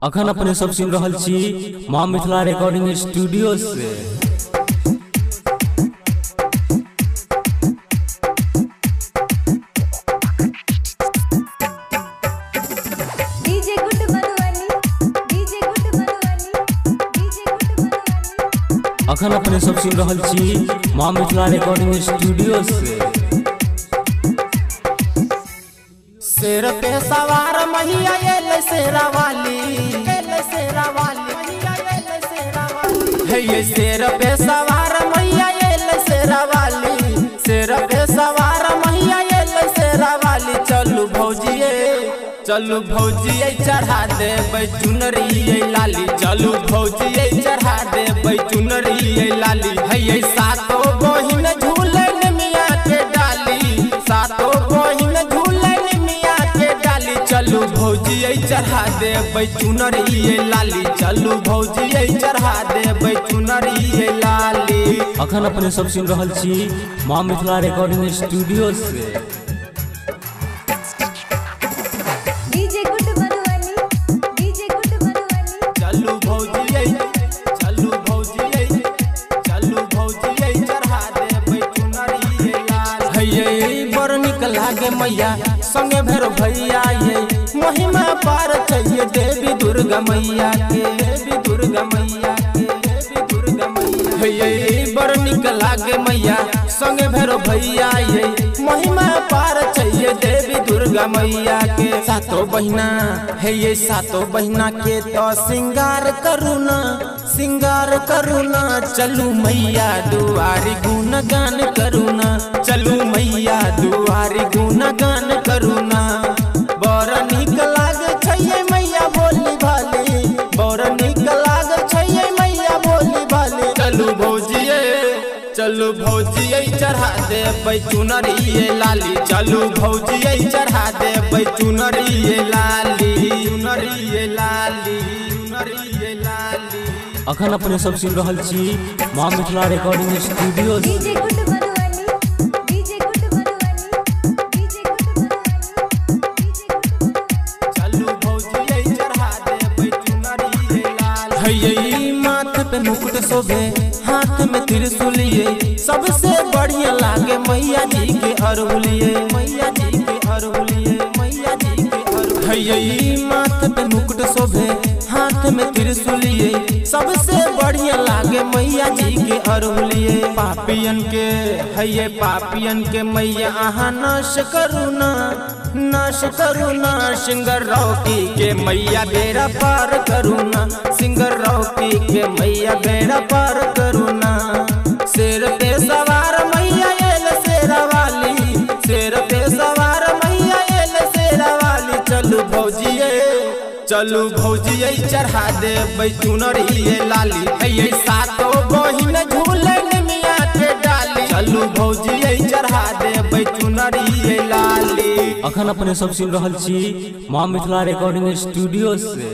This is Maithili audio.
अखन अपने सब सुन रहल छी मां मिथिला रिकॉर्डिंग स्टूडियो से। DJ good Madhubani, DJ good Madhubani, DJ good Madhubani. अखन अपने सब सुन रहल छी मां मिथिला रिकॉर्डिंग स्टूडियो से। शेर पे सवार मैया एल शेरा वाली, एल शेरा वाली, एल शेरा वाली। हे ये शेर पे सवार मैया एल शेरा वाली, शेर पे सवार मैया एल शेरा वाली। चलू भौजिए, चलू भौजिए चढ़ा देबै चुनरी लाली, चलू भौजिए चढ़ा देबै चुनरी लाली। हे ये सातो बहिन झूलन मिया के डाली, सातो बहिन झूलन मिया के डाली। चलू भौजिए चढ़ा देबै चुनरी लाली, चलू भौजिए चढ़ा देबै चुनरी लाली। अखन अपने सब सुन रहल छी मां मिथिला रिकॉर्डिंग स्टूडियो से। DJ good Madhubani, DJ good Madhubani. चलू भौजिए, चलू भौजिए, चलू भौजिए चढ़ा देबै चुनरी लाली। हे ये बड़ निक लागे मैया संगे भैरव भैया, ये महिमा पार चाहिए देवी दुर्गा मैया के, देवी दुर्गा मैया के, देवी दुर्गा मैया। हे ये बड़ निक लागे मैया संगे भैरव भैया, ये महिमा पार चाहिए देवी दुर्गा मैया के। सातो बहिना, हे ये सातो बहिना के तो सिंगार करुणा, सिंगार करुणा। चलू मैया दुआरी गुणगान करुणा, चलू मैया दुआरी गुणगान करुणा। बड़ निक लागे छै मैया बोली भाली, बड़ निक लागे छै मैया बोली भाली। चलू भौजिए, चलू भौजिए चढ़ा देबै चुनरी लाली, चलू भौजिए चढ़ा देबै चुनरी लाली, चुनरी लाली, चुनरी लाली। अखन अपने सब सुन रहल छी मां मिथिला रिकॉर्डिंग स्टूडियो से। DJ good Madhubani, DJ good Madhubani, DJ good Madhubani, DJ good Madhubani. चलू भौजिए चढ़ा देबै चुनरी लाली। हे ये माथ पे मुकुट शोभे, हाथ में त्रिशूलिए, सबसे बढ़िया लागे मैया जी के अरहुलिए, मैया जी के अरहुलिए, मैया जी के अरहुलिए। हे ये माथ पे मुकुट शोभे, हाथ में त्रिशूलिए, सबसे बढ़िया लागे मैया जी के अरहुलिए। पापियन के, हे ये पापियन के मैया अहाँ नाश करुणा, नाश करुणा। सिंगर रॉकी के मैया बेड़ा पार करुणा, सिंगर रॉकी के मैया बेड़ा पार करुणा। शेर पे सवार मैया एल शेरा वाली, शेर पे सवार मैया एल शेरा वाली। चलू भौजिए, चलू भौजिए चढ़ा देबै चुनरी लाली। हे ये सातो बहिन झूलन मिया के डाली, चलू भौजिए चढ़ा देबै चुनरी लाली। अखन अपने सब सुन रहल छी मां मिथिला रिकॉर्डिंग स्टूडियो से।